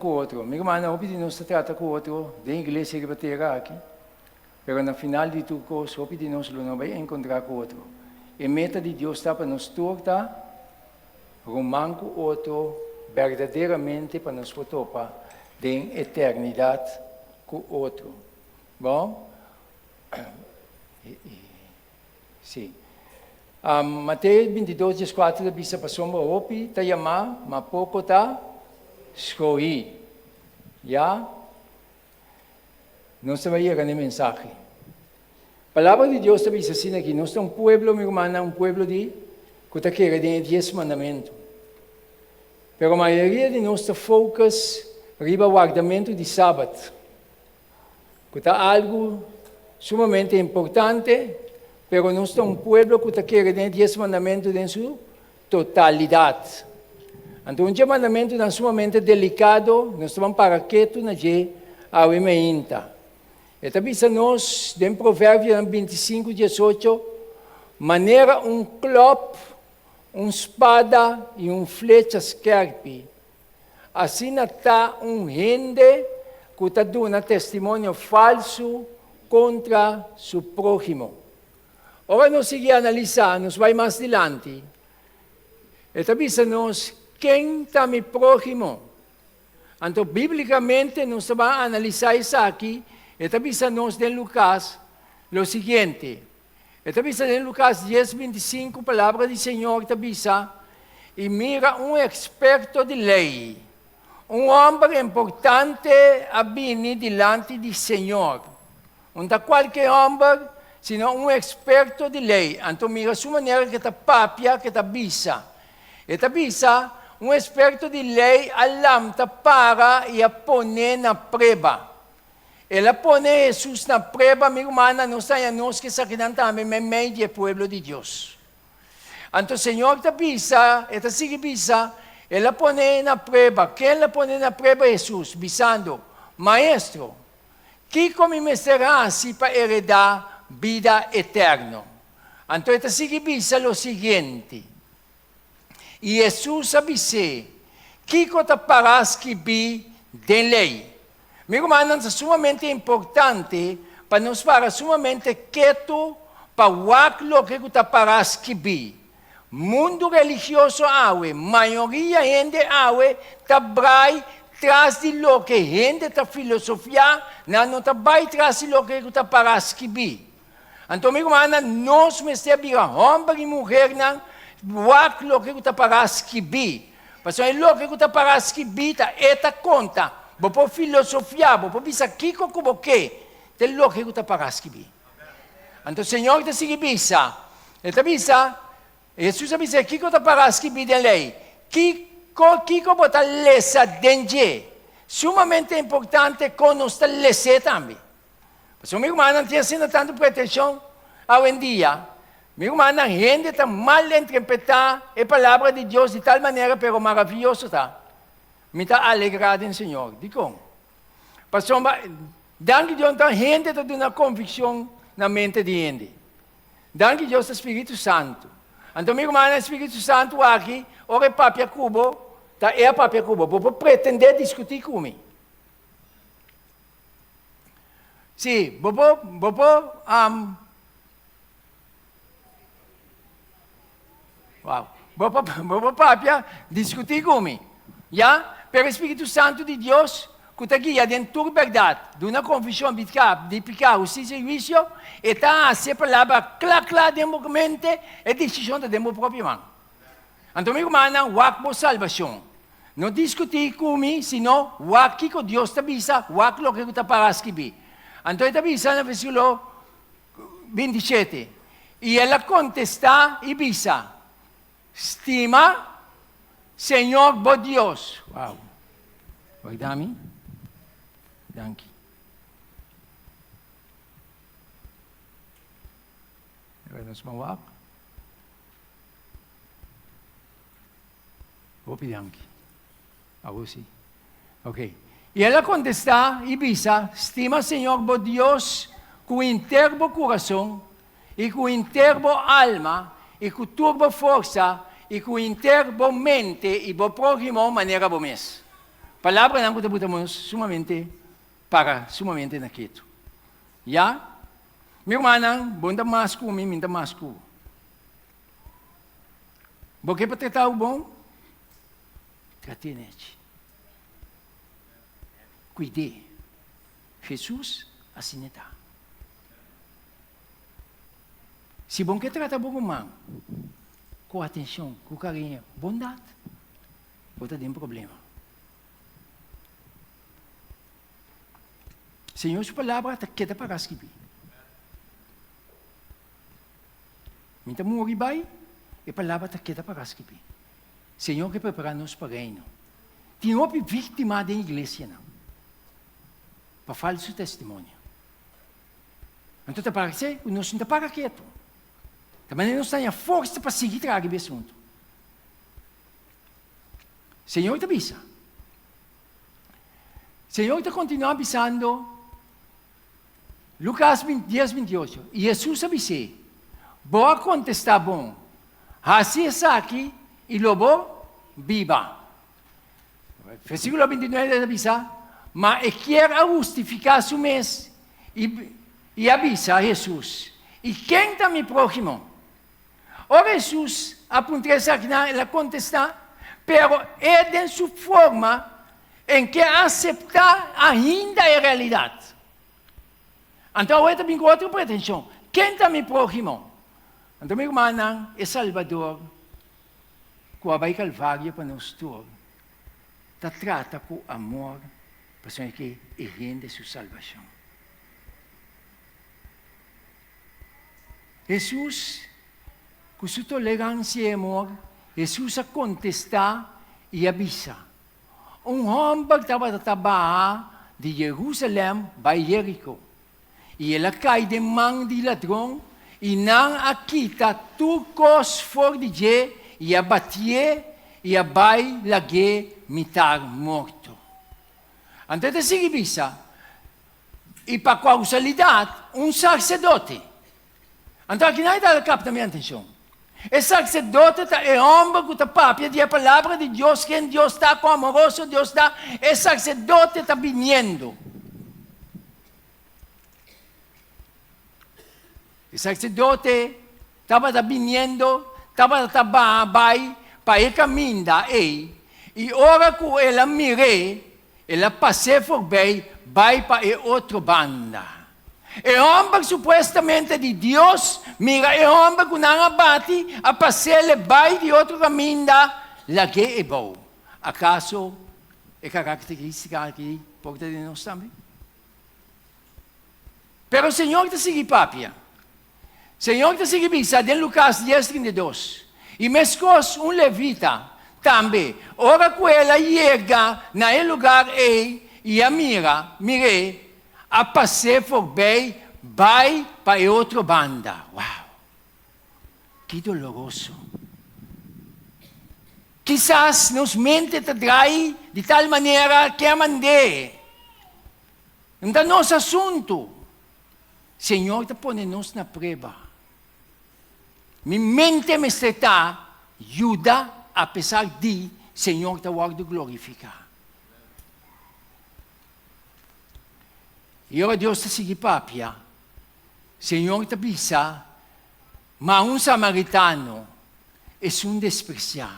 Ku otro. Mi rumannan, hopi di nos ta trata ku otro den iglesia riba tera aki, pero na final di tur kos hopi di nos lo no bai enkontrá ku otro. E meta di Dios ta pa nos tur ta ruman ku otro berdaderamente pa nos por topa den eternidat ku otro. Bon? Sí. Mateo 22, 14 ta bisa, Pasobra hopi ta yamá, ma poko ta skohí. Ya? Nos ta bai yega na e mensahe. Palabra di Dios ta bisa asina aki, nos ta un pueblo, mi rumannan, un pueblo di ku ta kere den e dies mandamentu. Pero mayoria di nos ta focus riba wardamentu di Sabat. Ku ta algu sumamente importante, pero nos ta un pueblo ku ta kere den e Dies Mandamentu den su totalidat. Anto un dje mandamentunan sumamente delikado, nos ta ban para ketu na dje awe meinta. E ta bisa nos den Proverbionan 25, 18, Manera un klòp, un spada i un flecha skèrpi, Asina ta un hende ku ta duna testimonio falsu kontra su próhimo. Ora nos sigui analisá, nos bai mas dilanti, e ta bisa nos, Ken ta mi próhimo? Anto bíblikamente nos ta bai analisá esaki, e ta bisa nos den Lukas lo siguiente, E ta bisa den Lukas dies 25, palabra di Señor ta bisa, I mira un eksperto di lei, un hòmber importante a bini dilanti di Señor. Un ta kualke hòmber, sino un eksperto di lei. Anto mira su manera ku e ta papia, ku e ta bisa. E ta bisa, Un eksperto di lei a lamta para i a pon'é na preba. El a pone Hesus na prueba, mi rumannan, nos ta haña nos ku esakinan tambe meimei di e pueblo di Dios. Anto Señor ta bisa, e ta sigui bisa, El a pone na prueba. Ken el a pone na prueba? Hesus, bisando, Maestro, kiko mi mester hasi pa heredá bida eterno? Anto e ta sigui bisa lo siguiente, I Hesus a bis'é, Kiko ta pará skibí den Lei? Mi rumannan, ta sumamente importante pa nos para sumamente ketu pa wak loke ku ta pará skibí. Mundu religioso awe, mayoria hende awe ta brai tras di loke hende ta filosofiá, nan no ta bai tras di loke ku ta pará skibí. Anto mi rumannan, nos mester bira hòmber i muhernan wak loke ku ta pará skibí. Pasobra e loke ku ta pará skibí ta e ta konta. Bo por filosofiá, bo por bisa kiko ku bo ke, ta e loke ku ta pará skibí. Anto Señor ta sigui bisa, E ta bisa, Hesus a bisa, Kiko ta pará skibí den lei? Kiko, kiko bo ta lesa den dje? Sumamente importante kon nos ta les'é tambe. Pasobra mi rumannan tin asina tantu pretenshon awendia. Mi rumannan, hende ta mal interpretá e Palabra di Dios di tal manera, pero maravioso ta. Mi ta alegrá den Señor. Dikon? Pasobra, danki Dios, ta hende ta duna konvikshon na mente di hende. Danki Dios ta Spiritu Santu. Anto mi rumannan, e Spiritu Santu aki, ora e papia ku bo, ta e a papia ku bo. Bo por pretendé diskutí ku mi. Sí, bo por, bo por, um, wow, bo por, bo por papia, discutí cu mi, ya? Pero e Spiritu Santu di Dios, cu ta guia den tur berdad, duna confusion di di pica, husticia y huicio, e ta haci e palabra cla cla den bo mente, e decision ta den bo propio man. Anto mi rumannan, wak bo salbacion. No diskutí ku mi, sino wak kiko Dios ta bisa, wak loke ku ta pará skibí. Anto e ta bisa na versíkulo 27, I el a kontestá i bisa, Stima Señor bo Dios. Wow! Wak mi? Danki. Nos ban wak. Hopi danki. Awor si. Ok. I el a kontestá i bisa, Stima Señor bo Dios ku henter bo kurason, i ku henter bo alma, i ku tur bo forsa, i ku henter bo mente, i bo próhimo manera bo mes. Palabranan ku ta buta nos sumamente para sumamente na ketu. Ya? Mi rumannan, bo no ta mas ku mi, mi no ta mas ku bo. Bo ke pa trata bo bon? Trat'é nechi. Kuid'é. Hesus asina ta. Si bo ke trata bo ruman ku atenshon, ku kariño, bondat, bo ta den problema. Señor su palabra ta keda para skibí. Mi ta muri bai, e palabra ta keda para skibí. Señor ke prepara nos pa reino. Tin hopi víktima den iglesianan pa falsu testimonio. Anto ta parse ku nos no ta para ketu. Ta manera nos ta haña forsa pa sigui traha riba e asuntu. Señor ta bisa. Señor ta kontinuá bisando, Lukas dies bintiocho, I Hesus a bis'é, Bo a kontestá bon, hasi esaki i lo bo biba. Versíkulo bintinuebe ta bisa, Ma e kier a hustifiká su mes i i a bisa Hesus, I ken ta mi próhimo? Ora Hesus a puntra esakinan, el a kontestá, Pero e den su forma en ke aseptá ainda e realidat. Anto awe ta bin ku otro pretenshon, Ken ta mi próhimo? Anto mi rumannan, e Salbador ku a bai Kalvario pa nos tur, ta trata ku amor pasobra e ke e hende su salbashon. Hesus, ku su toleransia i amor, Hesus a kontestá i a bisa, Un hòmber tabata ta baha di Jerusalèm bai Jeriko, i el a kai den man di ladron, i nan a kita tur kos for di dje i a batié i a bai lag'é mitar morto. Anto e ta sigui bisa, I pa kausalidat, un sarsedote. Anto akinan e ta kapta mi atenshon. E sarsedote ta e hòmber ku ta papia di e palabra di Dios, ken Dios ta, kon amoroso Dios ta. E sarsedote ta biniendo. E sarsedote tabata biniendo, tabata ta baha bai pa e kaminda ei, i ora ku el a mir'é, El a pas'é forbei bai pa e otro banda. E hòmber supuestamente di Dios mira e hòmber ku nan a bati, a pas'é bai di otro kaminda, lag'é ebou. Akaso e karakterístika aki por ta den nos tambe? Pero Señor ta sigui papia. Señor ta sigui bisa den Lukas dies 32, I meskos un levita tambe, ora ku el a yega na e lugar ei i a mira, mir'é, a pas'é forbei bai pa e otro banda. Wow! Ki doloroso! Kisas nos mente ta drai di tal manera ke a mand'é. No ta nos asuntu. Señor ta pone nos na prueba. Mi mente mester ta yuda apesar di Señor ta wòrdu glorifiká. I ora Dios ta sigui papia, Señor ta bisa, Ma un samaritano, esun despresiá,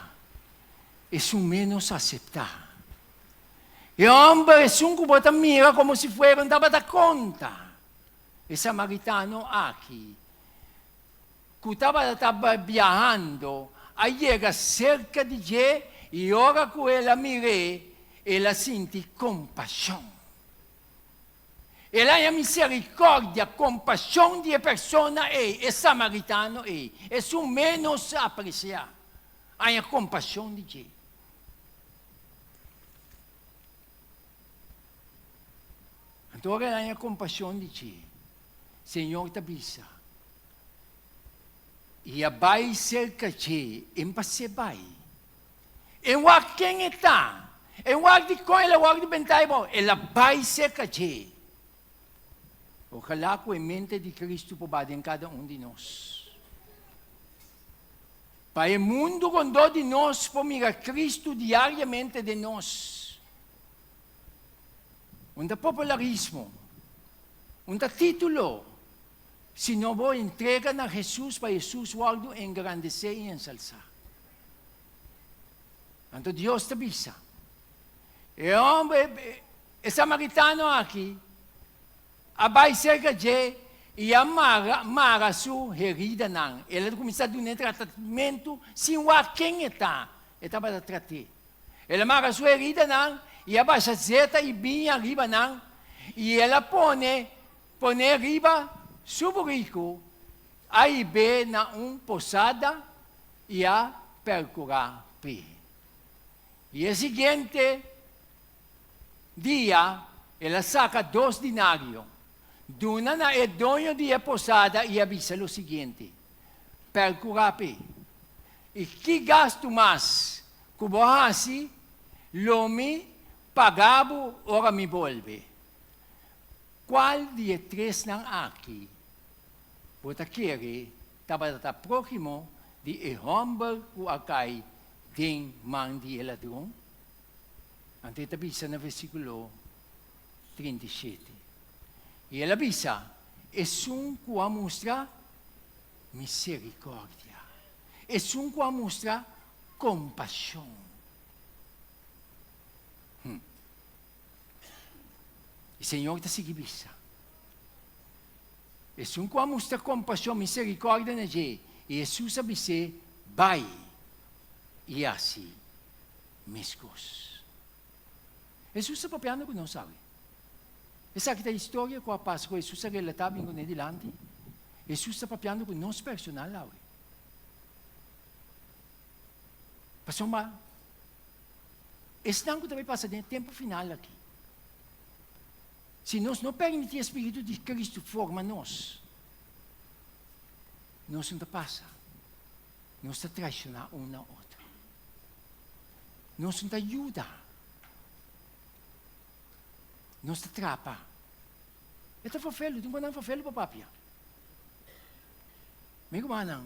esun ménos aseptá. E hòmber esun ku bo ta mira komo si fuera un tabata konta, e samaritano aki, ku tabata ta biahando, a yega serka di dje i ora ku el a mir'é, el a sinti kompashon. El a haña miserikòrdia, kompashon di e persona ei, e samaritano ei, esun ménos apresiá, a haña kompashon di dje. Anto ora el haña kompashon di dje, Señor ta bisa, I a bai serka dje, en pas'é bai. En wak ken e ta, en wak dikon el a wòrdu bentá abou, el a bai serka dje. Ojalá ku e mente di Kristu por bai den kada un di nos. Pa e mundu rondó di nos por mira Kristu diariamente den nos. Un ta popularismo, un ta título, sino bo entrega na Hesus pa Hesus wòrdu engrandesé i ensalsá. Anto Dios ta bisa, E hòmber, e samaritano aki, a bai serka dje i a mara mara su heridanan. El a kuminsá dun'é tratamentu sin wak ken e ta, e tabata trat'é. El a mara su heridanan i a basha zeta i biña riba nan, i el a pone pon'é riba su buriku, a hib'é na un posada i a perkurá p'e. I e siguiente dia el a saka dos dinario, duna na e doño di e posada i a bisa lo siguiente, Perkurá p'e, i ki gastu mas ku bo hasi, lo mi paga bo ora mi bolbe. Kual di e tresnan aki bo ta kere tabata ta próhimo di e hòmber ku a kai den man di e ladron? Anto e ta bisa na versíkulo 37, I el a bisa, Esun ku a mustra miserikòrdia, esun ku a mustra kompashon. Hm. I Señor ta sigui bisa, Esun ku a mustra kompashon, miserikòrdia na dje, i Hesus a bis'é, Bai i hasi meskos. Hesus ta papiando ku nos awe. Esaki ta historia ku a pasa ku Hesus a relatá bin kuné dilanti. Hesus ta papiando ku nos personal awe. Pasobra esnan ku ta bai pasa den e tempu final aki, si nos no permití e spiritu di Kristu forma nos, nos no ta pasa. Nos ta traishoná un na otro. Nos no ta yuda. Nos ta trapa. E ta fafelu, tin ku nan fafelu pa papia. Mi rumannan,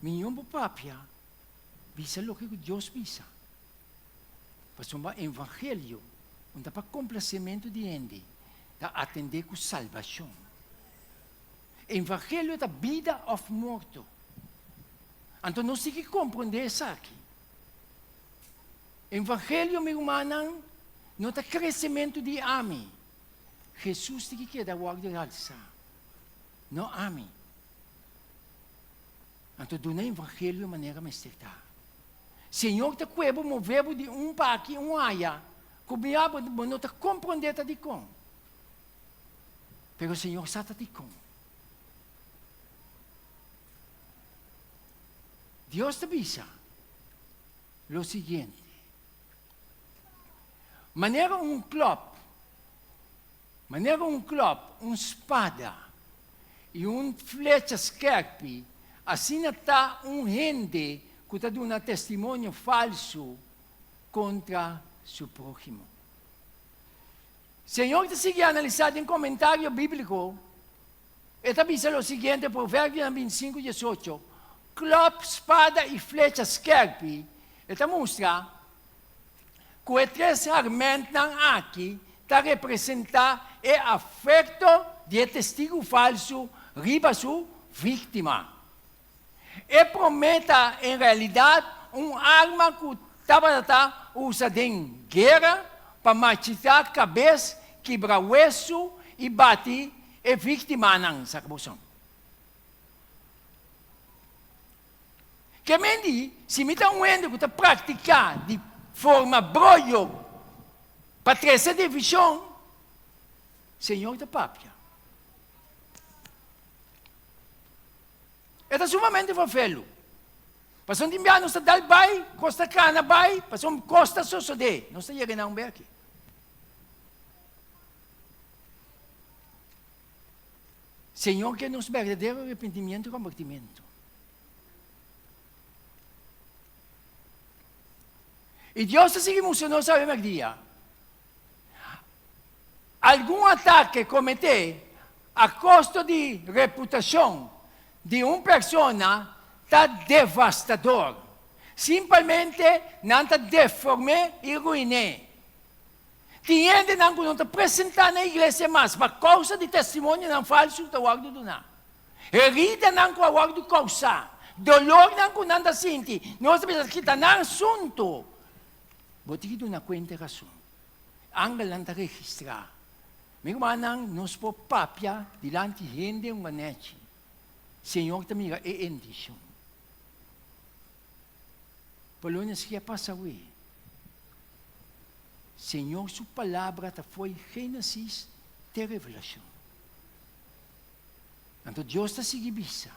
miñon bo papia bisa loke ku Dios bisa. Pasobra evangelio no ta pa komplasementu di hende, ta atendé ku salbashon. Evangelio ta bida òf morto. Anto nos tin ki komprondé esaki. Evangelio, mi rumannan, no ta kresementu di ami. Hesus tin ki keda wòrdu realsá, no ami. Anto duna evangelio manera mester ta. Señor ta kue bo move bo di un pa aki un aya, ku bia bo bo no ta komprondé ta dikon. Pero Señor sa ta dikon. Dios ta bisa lo siguiente, Manera un klòp, manera un klòp, un spada i un flecha skèrpi, asina ta un hende ku ta duna testimonio falsu kontra su próhimo. Señor ta sigui analisá den komentario bíbliko, e ta bisa lo siguiente, Proverbionan 25, 18, Klòp, spada i flecha skèrpi, e ta mustra ku e tres hèrmèntnan aki ta representá e afekto di e testigu falsu riba su víktima. E promé ta en realidat un arma ku tabata ta usa den guera pa machitá kabes, kibra wesu i bati e víktimanan. Saka bo son. Ke men di, si mi ta un hende ku ta praktiká di forma broyo pa trese divishon, Señor ta papia. E ta sumamente fafelu. Pasobra tin bia nos ta dal bai, kos ta kana bai, pasobra kos ta sosodé. Nos ta yega na un beki. Señor ke nos berdadero arrepentimiento i kombertimiento. I Dios ta sigui mustra nos awe merdia. Algun atake kometé a kosto di reputashon di un persona ta devastador. Simpelmente nan ta deform'é i ruin'é. Tin hendenan ku no ta presentá na iglesia mas pa kousa di testimonionan falsu ku ta wòrdu duná. Heridanan ku a wòrdu kousá, dolornan ku nan ta sinti, nos ta bisa kita nan asuntu. Bo tin ki duna kuenta e rason. Angelnan ta registrá. Mi rumannan, nos por papia dilanti hende un anechi. Señor ta mira e intishon. Polones ki a pasa awe? Señor su palabra ta fo'i Génesis te Revelashon. Anto Dios ta sigui bisa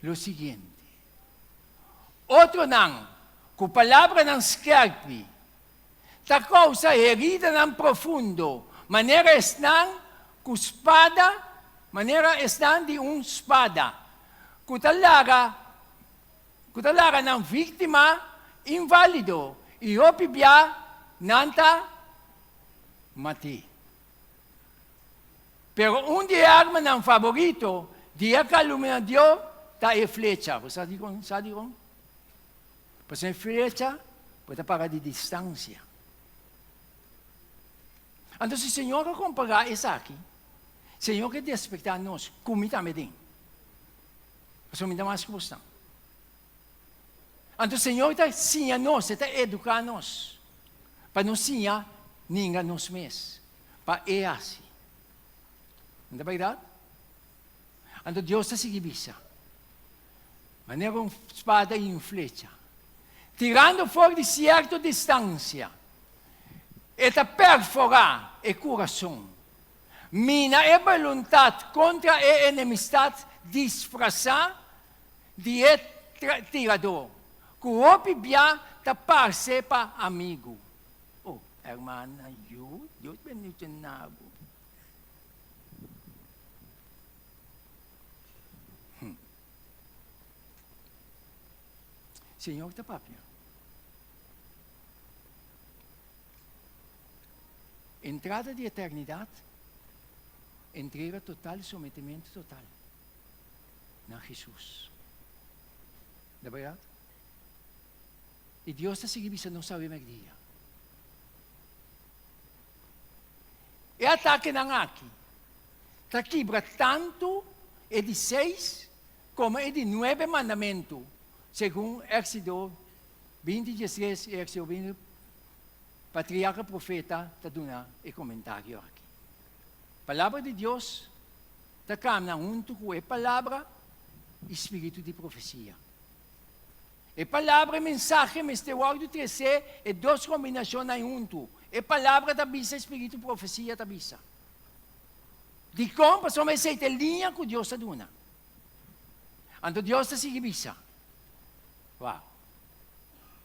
lo siguiente, Otronan ku palabranan skèrpi ta kousa heridanan profundo manera esnan ku spada, manera esnan di un spada ku ta laga ku ta laga nan víktima inválido i hopi bia nan ta mat'é. Pero un di e armanan faborito di e kalumniadó ta e flecha. Bo sa dikon? Sa dikon? Pasobra e flecha bo ta para di distansia. Anto si Señor a kompará esaki, Señor ke despektá nos, ku mi tambe den. Pasobra mi ta mas ku bosnan. Anto Señor ta siña nos, E ta eduká nos, pa nos siña ninga nos mes, pa E hasi. No ta bèrdat? Anto Dios ta sigui bisa, manera un spada i un flecha, tirando for di sierto distansia, e ta perforá e kurason, mina e boluntat kontra e enemistat disfrasá di e tiradó, ku hopi bia ta parse pa amigu. Oh, hermana, yu, Dios bendiciona bo. Señor ta papia. Entrada di eternidad, entrega total, sometimiento total na Jesús. Ta berdad? I Dios ta sigui bisa nos awe merdia. E atakenan aki ta kibra tantu e di seis komo e di nuebe mandamentu, segun Éksido 20 diestres i Éksido 20, patriarka profeta ta duna e komentario aki. Palabra di Dios ta kamna huntu ku e palabra i spiritu di profesia. E palabra i mensahe mester wòrdu tresé e dos kombinashonnan huntu. E palabra ta bisa i spiritu profesia ta bisa. Dikon? Pasobra esei ta e liña ku Dios a duna. Anto Dios ta sigui bisa, Wak,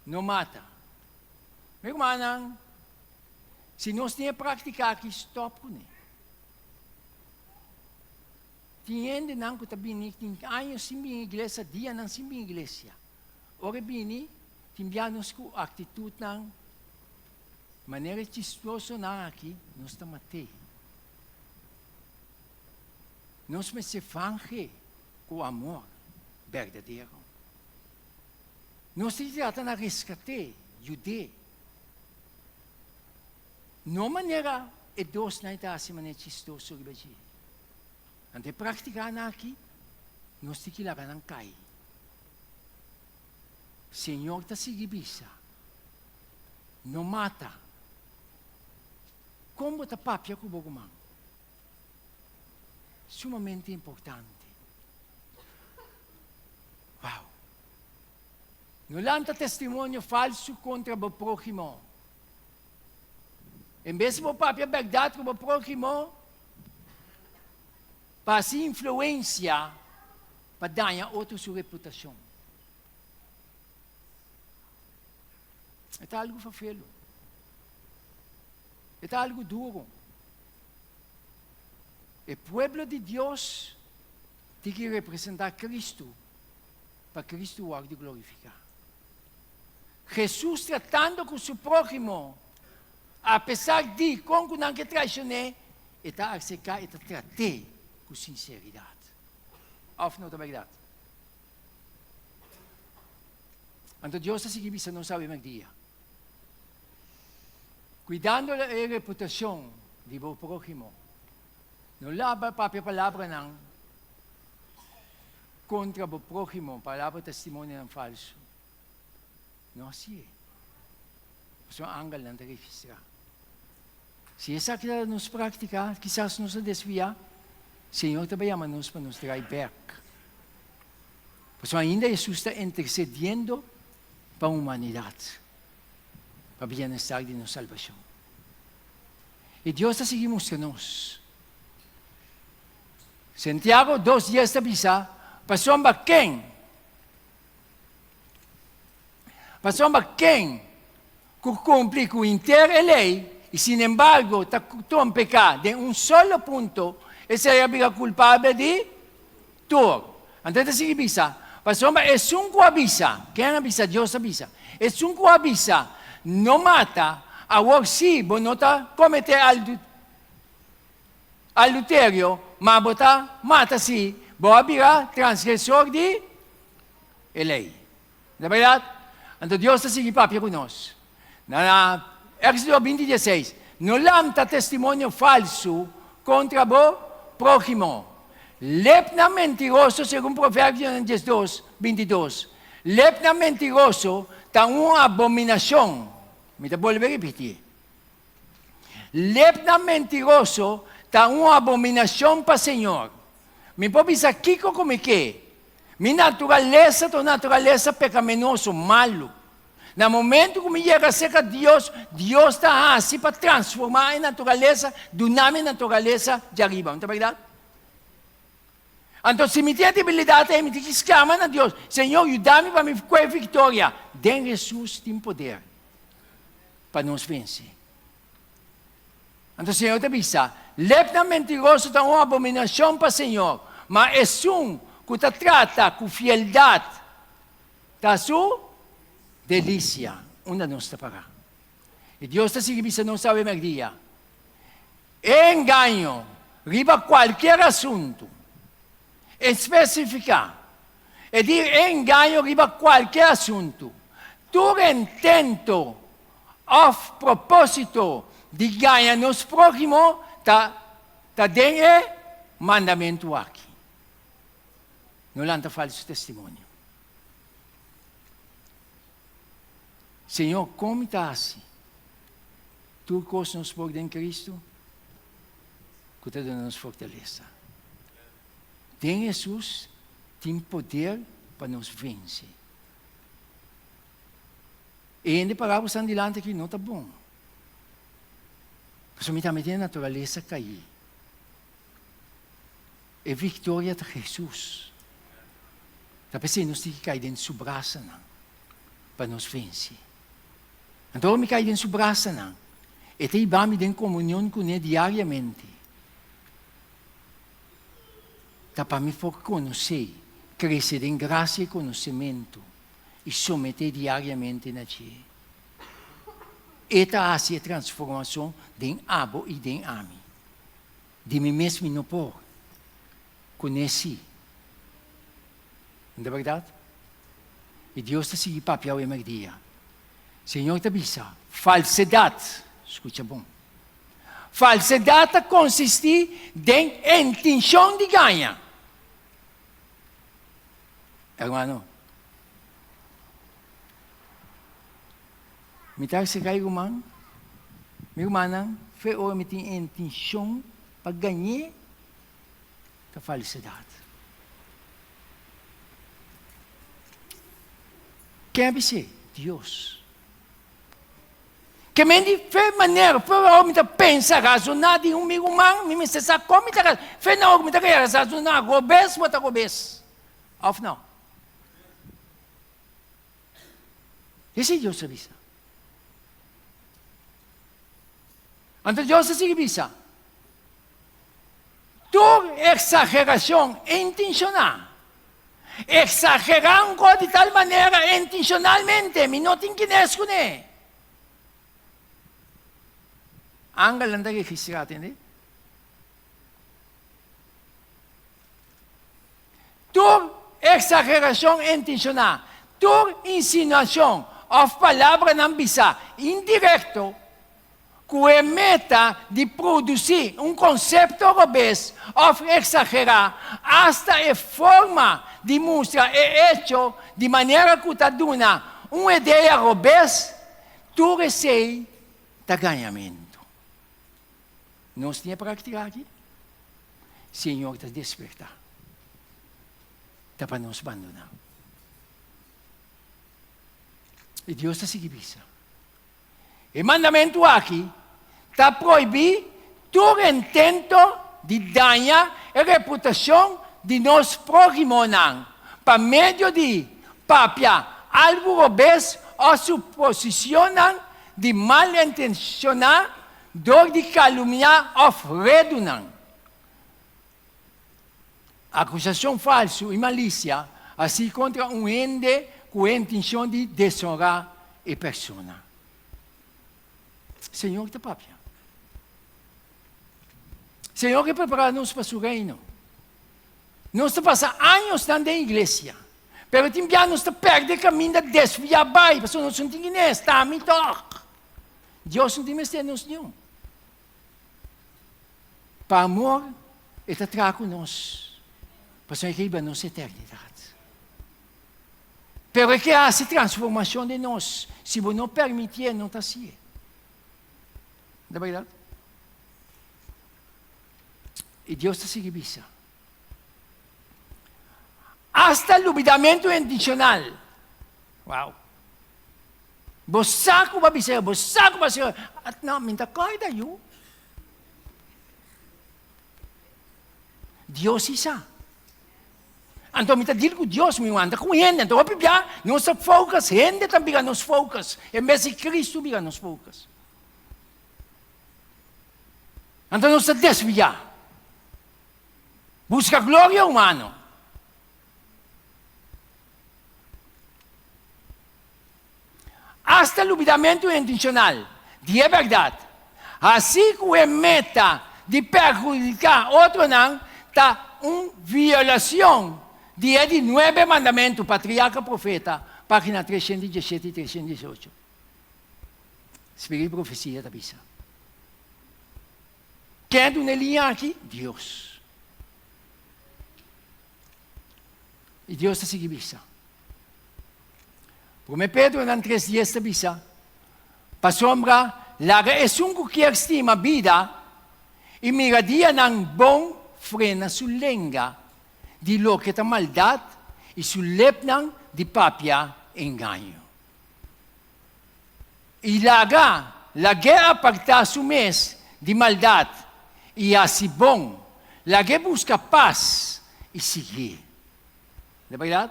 no mata. Mi rumannan, si nos tin e praktika aki, stòp kuné. Tin hendenan ku ta bini tin años sin bini iglesia, dianan sin bini iglesia. Ora e bini, tin bia nos ku aktitutnan manera e chistosonan aki, nos ta mat'é. Nos mester vange ku amor berdadero. Nos tin trata na reskat'é, yud'é. No manera e dosnan ta hasi manera chistoso riba dje. Anto e práktikanan aki, nos tin ki laga nan kai. Señor ta sigui bisa, No mata. Kon bo ta papia ku bo ruman? Sumamente importante. Wow! No lanta testimonio falsu kontra bo próhimo. En bes di bo papia bèrdat ku bo próhimo, pa hasi influensia pa daña otro su reputashon. E ta algu fafelu. E ta algu duru. E pueblo di Dios tin ki representá Kristu pa Kristu wòrdu glorifiká. Hesus tratando ku su próhimo, apesar di kon ku nan ke traishon'é, e ta aserká, e ta trat'é ku sinseridat. Òf no ta bèrdat? Anto Dios ta sigui bisa nos awe mèrdia. Kuidando e reputashon di bo próhimo. No laba papia palabranan kontra bo próhimo, palabra testimonionan falsu. No hasié. Pasobra angelnan ta registrá. Si esaki ta nos práktika, kisas nos a desviá. Señor ta bai yama nos pa nos drai bèk. Pasobra ainda Hesus ta intersediendo pa humanidat, pa bienestar di nos salbashon. I Dios ta sigui mustra nos. Santiago 2:10 ta bisa, Pasobra ken? Pasobra ken ku kumpli ku henter e lei i sinembargo ta trompeká den un solo punto, esei a bira kulpabel di tur. Anto e ta sigui bisa, Pasobra esun ku a bisa, ken a bisa? Dios a bisa, esun ku a bisa, No mata, awor sí bo no ta kometé aduterio, ma bo ta mata sí, bo a bira transgresor di e lei. No ta bèrdat? Anto Dios ta sigui papia ku nos. Na Éxodo 20, dieseis, No lanta testimonio falsu kontra bo próhimo. Lepnan mentiroso, segun Proverbionan 12, 22, lepnan mentiroso ta un abominashon. Mi ta bolbe ripití. Lepnan mentiroso ta un abominashon pa Señor. Mi por bisa kiko ku mi ke. Mi naturalesa ta un naturalesa pekaminoso, malu. Na momento ku mi yega serka Dios, Dios ta hasi pa transformá e naturalesa, duna mi e naturalesa djariba. No ta bèrdat? Anto si mi tin e debilidat ei, mi tin ki sklama na Dios, Señor, yuda mi pa mi kue viktoria. Den Hesus tin poder pa nos vense. Anto Señor ta bisa, Lepnan mentiroso ta un abominashon pa Señor, ma esun ku ta trata ku fieldat ta su delisia. Unda nos ta pará? I Dios ta sigui bisa nos awe mèrdia, E engaño riba kualkier asuntu, espesifiká, e di e engaño riba kualkier asuntu, tur intento òf propósito di gaña nos próhimo ta ta den e mandamentu aki. No lanta falsu testimonio. Señor, kon mi ta hasi? Tur kos nos por den Cristo ku ta duna nos fortalesa. Den Hesus tin poder pa nos vense. E hende pará bo stan dilanti aki no ta bon. Pasobra mi tambe tin e naturalesa kaí. E viktoria ta Hesus. Ta p'esei nos tin ki kai den su brasanan pa nos vense. Anto ora mi kai den su brasanan, e ta hiba mi den komunion kuné diariamente. Ta pa mi por konosé, krese den grasia i konosementu. i someté diariamente na dje. E ta hasi e transformacion den abo i den ami. Di mi mes mi no por. Kuné si. No ta bèrdat? I Dios ta sigui papia awe merdia. Señor ta bisa, Falsedat, skucha bon, falsedat ta konsistí den intenshon di gaña. Hermano, mi ta aserká e ruman, mi rumannan, fe ora mi tin intenshon pa gañ'é, ta falsedat. Ken a bis'é? Dios. Ke men di fe manera, fe ora mi ta pensa, razoná di un mi ruman, mi mester sa kon mi ta razoná. Fe na ora mi ta razoná robes, bo ta robes. Of no? Esei Dios a bisa. Anto Dios a sigui bisa, Tur exageracion intencioná, exagerá un cos di tal manera intencionalmente, mi no tin kines cuné. Angelnan ta registrá, tende? Tur eksagerashon intenshoná, tur insinuashon òf palabranan bisá indirekto. Ku e meta di produsí un konsepto robes òf eksagerá asta e forma di mustra e echo di manera ku ta duna un idea robes, tur esei ta gañamentu. Nos tin e práktika aki? Señor ta despertá. Ta pa nos bandoná. I Dios ta sigui bisa. E mandamentu aki ta prohibí tur intento di daña e reputashon di nos próhimonan pa medio di papia algu robes òf suposishonnan di malintenshoná dor di kalumniá òf redunan. Akusashon falsu i malisia hasí kontra un hende ku e intenshon di desonrá e persona. Señor ta papia. Señor ke prepará nos pa su reino. Nos ta pasa añosnan den iglesia, pero tin bia nos ta pèrdè kaminda, desviá bai, pasobra nos no tin guinea, sta mi tòg. Dios no tin mester nos niun. Pa amor e ta traha ku nos, pasobra e ke hiba nos eternidat. Pero e ke hasi transformashon den nos, si bo no permitié, no ta hasié. Ta bèrdat? I Dios ta sigui bisa, Asta lubidamentu intenshonal. Wow! Bo sa ku bo a bisa bo sa ku bo a bisa No, mi ta kòrda yu. Dios si sa. Anto mi ta deal ku Dios, mi wanta ku hende. Anto hopi bia nos ta focus, hende ta bira nos focus, en bes di Cristo bira nos focus. Anto nos ta desviá. Buska gloria humano. Asta lubidamentu intenshonal di e bèrdat, hasí ku e meta di perhudiká otronan ta un violashon di e di nuebe mandamentu, Patriarka Profeta, página 317 i 318. Spirit di Profesia ta bisa. Ken a duna e liña aki? Dios. I Dios ta sigui bisa. Promé Pedronan 3:10 ta bisa, Pasobra laga esun ku kier stima bida i mira dianan bon frena su lenga di loke ta maldat i su lepnan di papia engaño. I laga lag'é apartá su mes di maldat i hasi bon, lag'é buska pas i siguié. Ta bèrdat?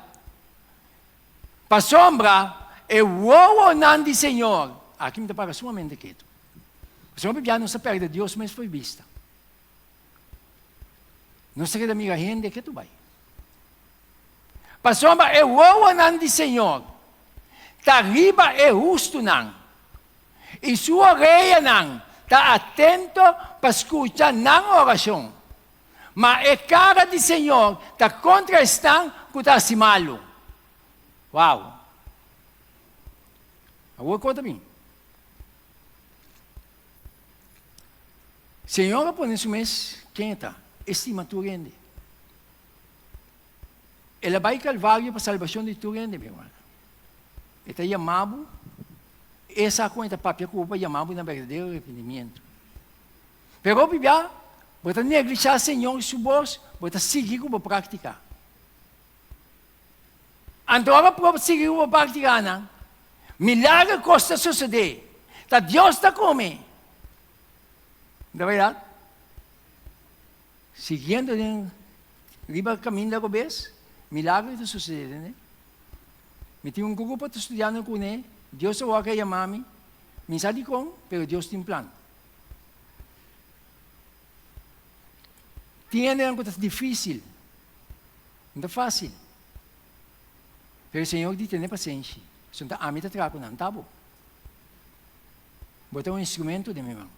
Pasobra e wowonan di Señor, aki mi ta para sumamente ketu, pasobra hopi bia nos ta pèrdè Dios mes for bista. Nos ta keda mira hende ketu bai. Pasobra e wowonan di Señor ta riba e hustunan, i su oreanan ta atento pa skucha nan orashon. Ma e kara di Señor ta kontra esnan ku ta hasi malu. Wow! Awor kon ta bin? Señor a pone su mes ken e ta, e stima tur hende. El a bai Calvario pa salbacion di tur hende, mi hermano. E ta yama bo, e sa con e ta papia cu bo pa yama bo na berdadero arrepentimiento. Pero hopi bia, bo ta neglisha Señor su bos, bo ta sigui cu bo practica. Anto ora bo sigui cu bo practicanan, milagro cos ta sucede. Ta Dios ta come. Ta verdad? Siguiendo den riba caminda robes, milagro ta sucede, tende? Mi tin un grupo ta studiando cune, Dios a wak a yama mi, mi sa dicon, pero Dios tin plan. Tin hendenan cu ta dificil, no ta facil, pero Señor di tene pasenshi, pasobra ta ami ta traha cu nan, ta bo. Bo ta un instrumento den mi man.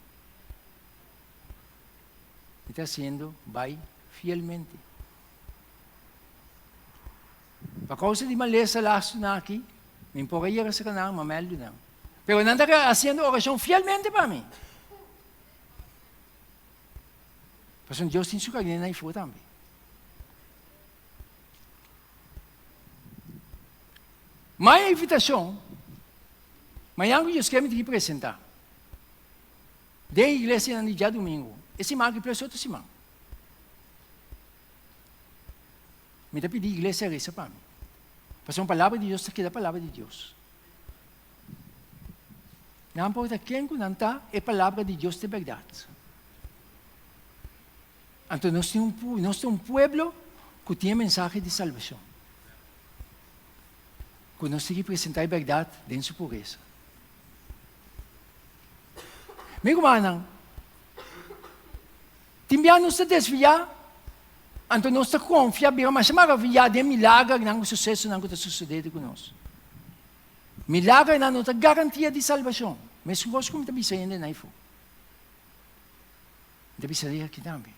Mi ta hasiendo bai fielmente. Pa kousa di malesa lastunan aki, mi por a yega serka nan, ma mèldu nan. Pero nan ta hasiendo orashon fielmente pa mi. Pasobra Dios tin su karnénan ei for tambe. Mai invitashon, mañan ku Dios ke mi tin ki presentá den iglesianan di djadumingu, e siman aki plus otro siman. Mi ta pidi iglesia resa pa mi. Pasobra palabra di Dios ta keda palabra di Dios. Nan por ta ken ku nan ta, e palabra di Dios ta e bèrdat. Anto nos tin un nos ta un pueblo ku tin e mensahe di salbashon. Ku nos tin ki presentá e bèrdat den su puresa. Mi rumannan, tin bia nos ta desviá, anto nos ta konfia bira masha maraviyá den milagernan ku susesonan ku ta sosodé ku nos. Milagernan no ta garantia di salbashon, meskos ku mi ta bisa hende na afó. Mi ta bisa di aki tambe.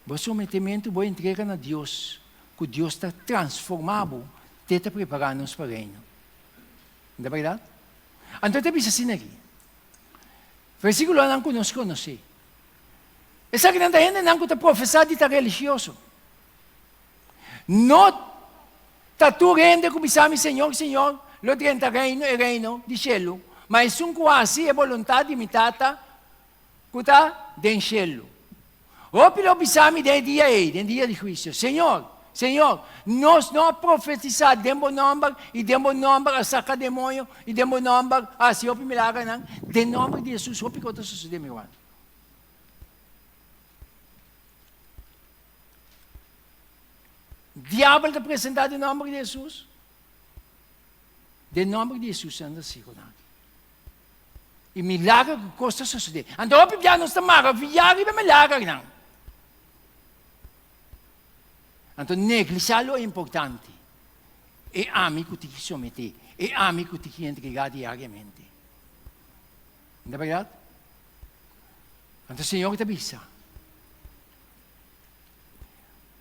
Bo sometementu, bo entrega na Dios, ku Dios ta transformá bo, te ta prepará nos pa Reino. No ta bèrdat? Anto e ta bisa asina aki. Versíkulonan ku nos konosé. Esakinan ta hendenan ku ta profesá di ta religioso. No ta tur hende ku bisa mi, Señor, Señor, lo drenta reino, e reino di shelu, ma esun ku hasi e boluntat di mi Tata ku ta den shelu. Hopi lo bisa mi den e dia ei, den dia di huisio, Señor, Señor, nos no a profetisá den bo nòmber, i den bo nòmber a saka demoño, i den bo nòmber a hasi hopi milagernan? Den nòmber di Hesus hopi kos ta sosodé, mi ruman. Diabel ta presentá den nòmber di Hesus. Den nòmber di Hesus nan ta sigu nan. I milager ku kos ta sosodé. Anto hopi bia nos ta maraviyá riba e milagernan. Anto neglisá lo importante. E ami ku tin ki someté. E ami ku tin ki entregá diariamente. No ta bèrdat? Anto Señor ta bisa.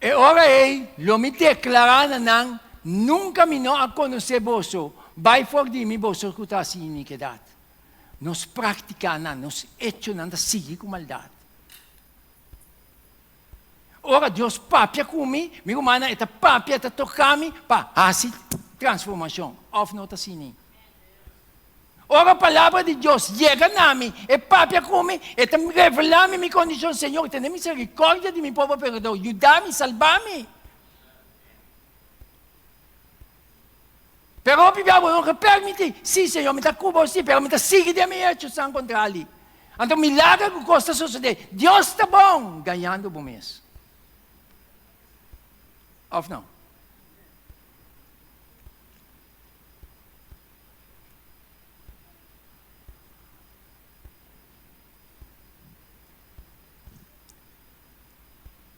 E ora ei lo mi deklará na nan, Nunka mi no a konosé boso, bai for di mi, boso ku ta hasi inikidat. Nos práktikanan, nos echonan ta sigui ku maldat. Ora Dios papia ku mi, mi rumannan, e ta papia, e ta toka mi pa hasi transformashon, òf no ta asina? Ora palabra di Dios yega na mi, e papia ku mi, e ta revelá mi mi kondishon, Señor, tene miserikordia di mi pober pekador, yuda mi, salba mi. Pero hopi bia bo no ke permití. Sí, Señor, mi ta ku bo, sí, pero mi ta sigui den mi hechosnan kontrali. Anto milager ku kos ta sosodé. Dios ta bon, gañando bo mes. Òf no?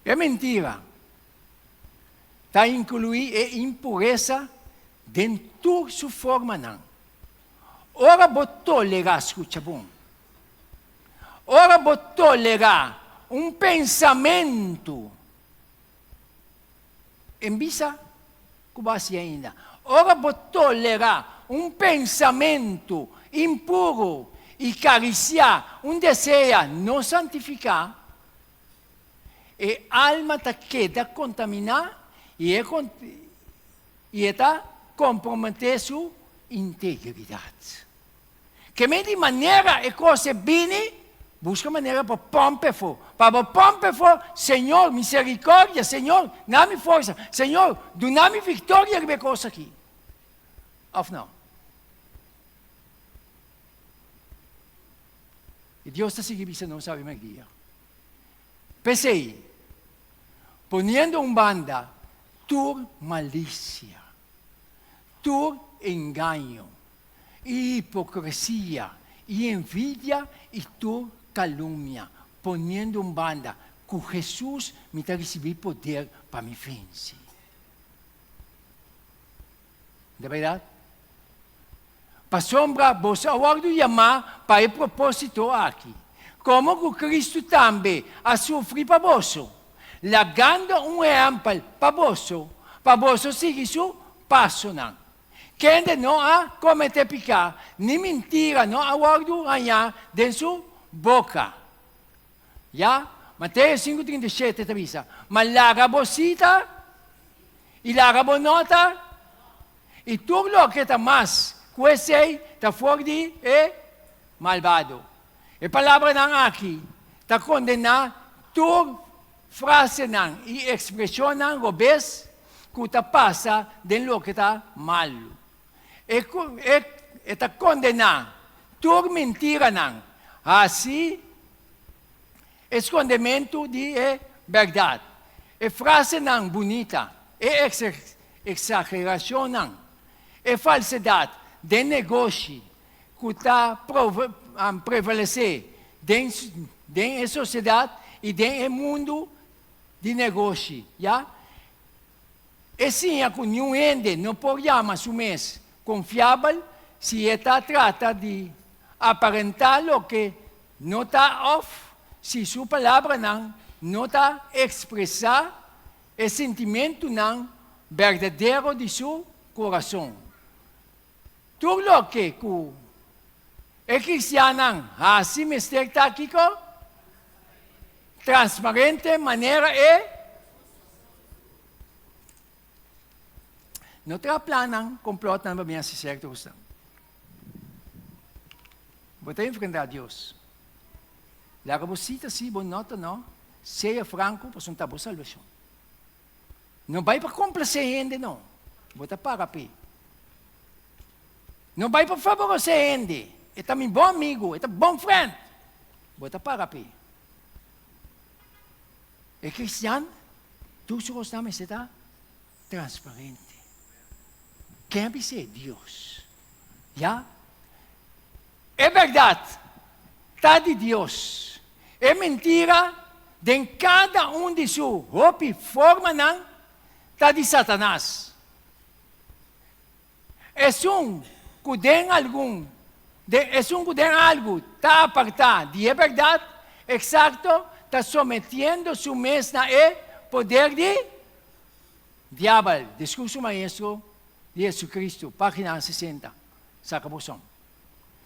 E mentira ta inkluí e impuresa den tur su formanan. Ora bo tolerá, skucha bon, ora bo tolerá un pensamentu En bisa ku bo hasi ainda. Ora bo tolerá un pensamentu impuru i karisiá un desea no santifiká, e alma ta keda kontaminá i e i e ta komprometé su integridat. Ke men di manera e kos e bini, buska manera pa pòmp efo. Pa bo pòmp efo, Señor, miserikordia, Señor, na mi forsa, Señor, duna mi viktoria riba e kos aki. Òf no? I Dios ta sigui bisa nos awe mèrdia. P'esei, poniendo un banda tur malisia, tur engaño, i hipokresia, i envidia, i tur kalumnia, poniendo un banda, ku Hesus mi ta risibí poder pa mi vense. No ta bèrdat? Pasobra boso a wòrdu yamá pa e propósito aki, komo ku Kristu tambe a sufri pa boso, lagando un ehèmpel pa boso, pa boso sigui su pasonan. Kende no a kometé piká, ni mintira no a wòrdu hañá den su boka. Ya? Mateo 5:37 ta bisa, Ma laga bo sí ta i laga bo no ta, i tur loke ta mas ku esei ta for di e malbado. E palabranan aki ta kondená tur frasenan i ekspreshonnan robes ku ta pasa den loke ta malu. E e ta kondená tur mintiranan hasi e skondementu di e bèrdat, e frasenan bunita, e eksagerashonnan, e falsedat den negoshi ku ta prevalesé den den e sosiedat i den e mundu di negoshi, ya. E siña ku niun hende no por yama su mes konfiabel si e ta trata di aparentá loke no ta òf si su palabranan no ta ekspresá e sintimentunan berdadero di su kurason. Tur loke ku e kristiannan hasi mester ta kiko? Transparente manera e No traha plannan, complotnan pa bin hasi sierto kosnan. Bo ta enfrentá Dios. Laga bo sí ta sí, bo no ta no. Sea franko pasobra ta bo salbashon. No bai pa komplasé hende no. Bo ta paga p'e. No bai pa faboresé hende. E ta mi bon amigu, e ta bon friend. Bo ta paga p'e. E kristian, tur su kosnan mester ta transparente. Ken a bis'é? Dios. Ya. E bèrdat ta di Dios. E mentira den kada un di su hopi formanan ta di Satanas. Esun ku den algun den esun ku den algu ta apartá di e bèrdat eksakto ta sometiendo su mes na e poder di Diabel. Diskurso Maestro di Jesucristo, página 60. Saka bo son.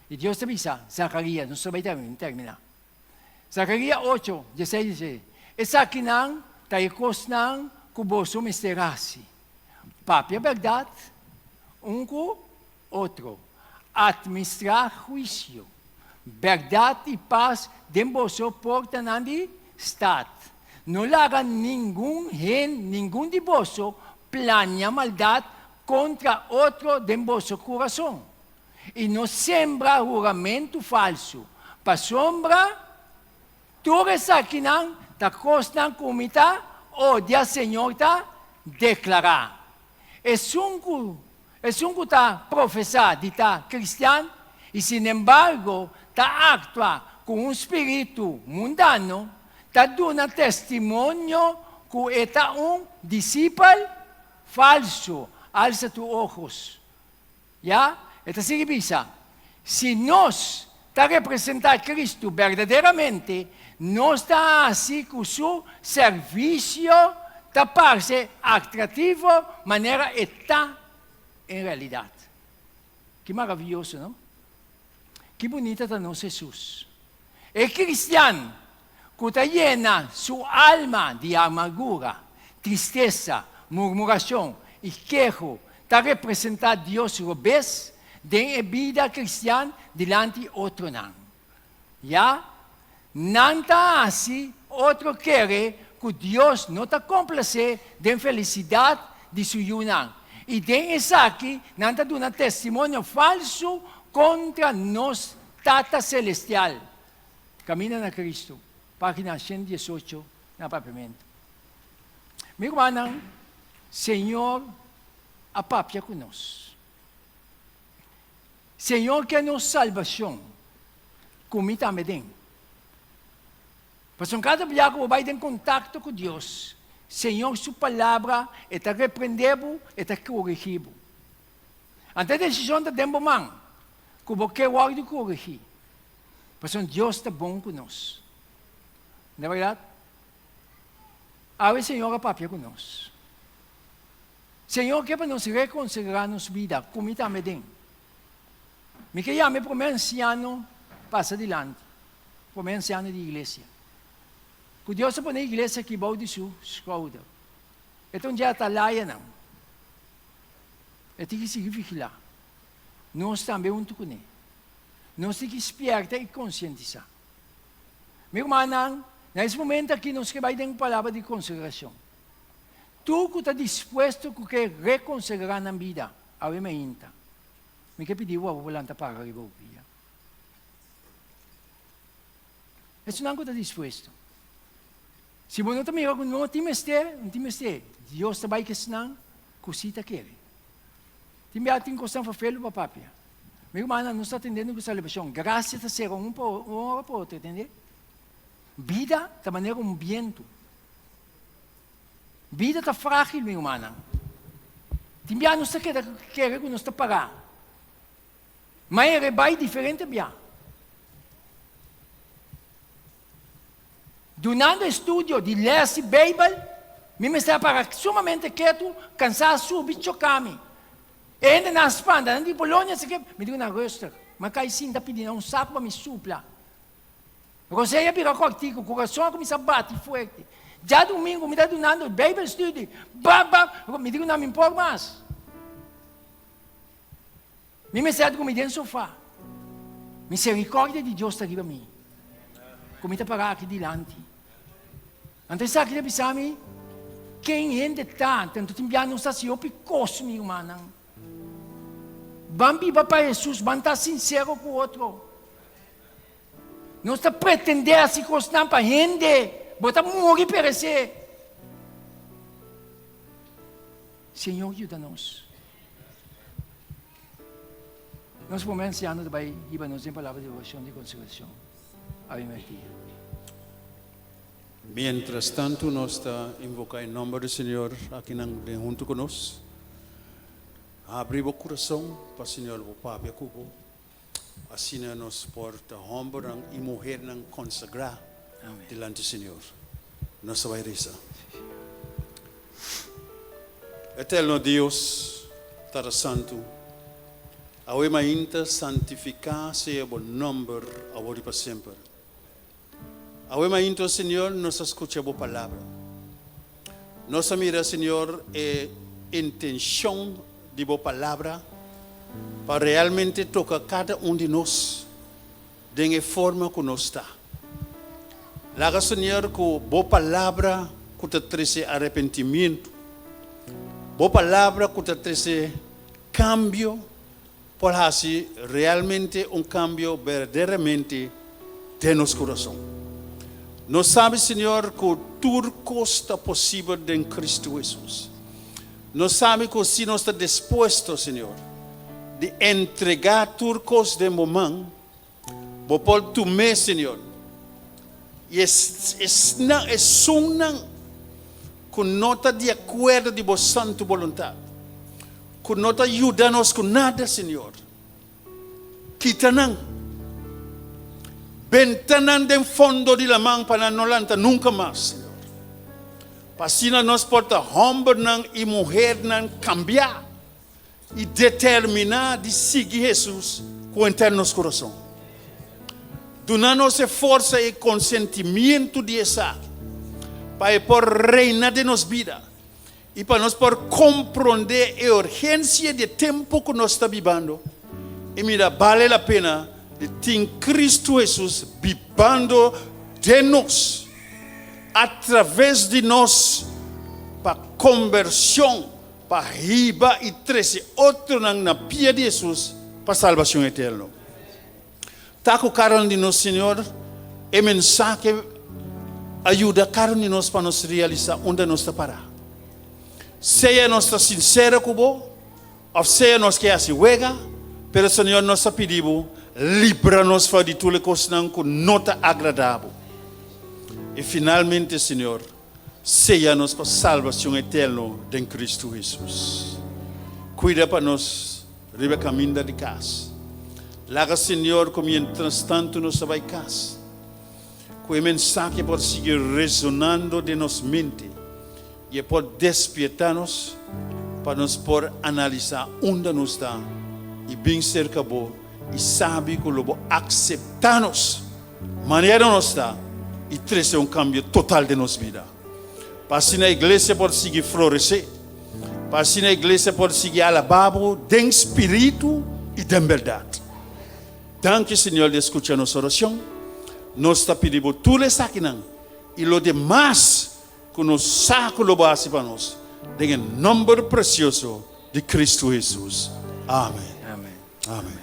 I Dios ta bisa Zakaria, nos ta bai terminá. Zakaria ocho, dieseis dice, Esakinan ta e kosnan ku boso mester hasi, papia bèrdat un ku otro, atministrá huisio, bèrdat i pas den boso portanan di stat. No laga ningun hen, ningun di boso plania maldat kontra otro den boso kurason. I no sembra huramentu falsu, pasobra tur esakinan ta kosnan ku mi ta odia, Señor ta deklará. Esun ku esun ku ta profesá di ta kristian i sinembargo ta aktua ku un spiritu mundano, ta duna testimonio ku e ta un disipel falsu. Alsa tu ojos. Ya, e ta sigui bisa, Si nos ta representá Cristo berdaderamente, nos ta hasi ku su servisio ta parse atrativo manera e ta en realidat. Ki maravioso, no? Ki bunita ta nos Hesus! E kristian ku ta yena su alma di amargura, tristesa, murmurashon i keho ta representá Dios robes den e bida kristian dilanti otronan. Ya, nan ta hasi otro kere ku Dios no ta komplasé den felisidat di su yunan, i den esaki nan ta duna testimonio falsu kontra nos Tata Selestial. Camina na Cristo, pagina 118 na Papiamento. Mi rumannan, Señor a papia cu nos. Señor ke nos salbacion, cu mi tambe den. Pasobra cada bia cu bo bay den contacto cu Dios, Señor su palabra e ta reprende bo, e ta corigi bo. Anto e decision ta den bo man, cu bo ke wordo corigi. Pasobra Dios ta bon ku nos. No ta bèrdat? Awe Señor a papia ku nos. Señor ke pa nos rekonsiderá nos bida, ku mi tambe den. Mi ke yama e promé ansiano pasa dilanti, promé ansiano di iglesia. Ku Dios a pone e iglesia aki bou di su skouder. E ta un dje atalayanan. E tin ki sigui vigilá. Nos tambe huntu kuné. Nos tin ki spièrta i konsientisá. Mi rumannan, na es momento aki nos ke bai den un palabra di konsagrashon. Tur ku ta dispuesto ku ke rekonsagrá nan bida awe mainta, mi ke pidi bo pa bo lanta para riba bo pia. Esunnan ku ta dispuesto. Si bo no ta mira ku no tin mester, no tin mester. Dios ta bai ku esnan ku si ta kere. Tin bia tin kosnan ferfelu pa papia. Mi rumannan, nos ta atendiendo ku salbashon. Grasia ta sera un pa un ora pa otro, tende? Bida ta manera un bientu. Bida ta frágil, mi rumannan. Tin bia nos ta keda kere ku nos ta pará. Ma e rebai diferente bia. Dunando estudio di les di Beibel, mi mester a para sumamente ketu, kansá a subi choká mi. E hendenan a spanta, nan di, Polonia esaki? Mi di ku nan, Rustig. Mi a kai sinta pidi nan un saku pa mi supla. Rosé a bira kòrtiku, kurason a kuminsá bati fuerte. Djadumingu mi ta dunando Beibelstudie, bam bam, mi di ku nan, Mi por mas. Mi mester a drumi den sofá. Misericordia di Dios ta riba mi, ku mi ta pará aki dilanti. Anto esaki ta bisa mi ken hende ta, tanto tin bia nos ta hasi hopi kos, mi rumannan. Ban biba pa Hesus, ban ta sinsero ku otro. Nos ta pretendé hasi kosnan pa hende, bo ta muri peresé. Señor yuda nos. Nos prome ansiano ta bai hiba nos den palabra di oracion di consagracion. Ave Maria. Mientras tanto nos ta invoca e nomber di Señor akinan den hunto cu nos. Habri bo curason pa Señor bo papia cu bo. Asina nos por ta hombernan y muhernan consagra dilanti Señor. Nos ta bai reza. Eterno Dios, Tata Santu, awe mainta santifiká sea bo nòmber awor i pa semper. Awe mainta, o Señor, nos a skucha bo palabra. Nos a mira, Señor, e intenshon di bo palabra pa realmente toka kada un di nos den e forma ku nos ta. Laga, Señor, ku Bo Palabra ku ta trese arepentimientu, Bo Palabra ku ta trese kambio, por hasi realmente un kambio berdaderamente den nos kurason. Nos sabi, Señor, ku tur kos ta posibel den Kristu Hesus. Nos sabi ku si nos ta dispuesto, Señor, di entregá tur kos den Bo man, Bo por tum'é, Señor. I esnan, esunnan ku no ta di akuerdo di Bo santu boluntat, ku no ta yuda nos ku nada, Señor, kita nan. Benta nan den fondo di laman pa nan no lanta nunka mas, Señor. Pa asina nos por ta hòmbernan i muhernan kambiá. I determiná di sigui Hesus ku henter nos kurason. Duna nos e forsa i konsentimientu di esaki pa e por reina den nos bida i pa nos por komprondé e urgensia di e tempu ku nos ta bibando i mira bale la pena di tin Kristu Hesus bibando den nos atraves di nos pa kombershon Pa hiba i trese otronan na pia di Hesus pa salbacion eterno. Ta cu cada un di nos, Señor, e mensahe a yuda cada un di nos pa nos realisa unda nos ta para. Sea nos ta sincero cu Bo of sea nos ke haci wega, pero Señor nos ta pidi Bo, libra nos for di tur e cosnan cu no ta agrada Bo. I finalmente, Señor, Seya nos pa salbacion eterno den Cristo Hesus. Cuida pa nos riba caminda di cas. Laga Señor cu mientras tanto nos ta bay cas, cu e mensahe por sigui resonando den nos mente y e por despierta nos pa nos por analisa unda nos ta y bin cerca Bo y sabi cu lo Bo acepta nos manera nos ta. I trese un kambio total den nos bida. Pa asina iglesia por sigui floresé. Pa asina iglesia por sigui alabá Bo den spiritu i den bèrdat. Danki, Señor, di a skucha nos orashon. Nos ta pidi Bo tur esakinan i lo demas ku nos sa ku lo Bo hasi pa nos, den e nòmber presioso di Kristu Hesus. Amen. Amen. Amen.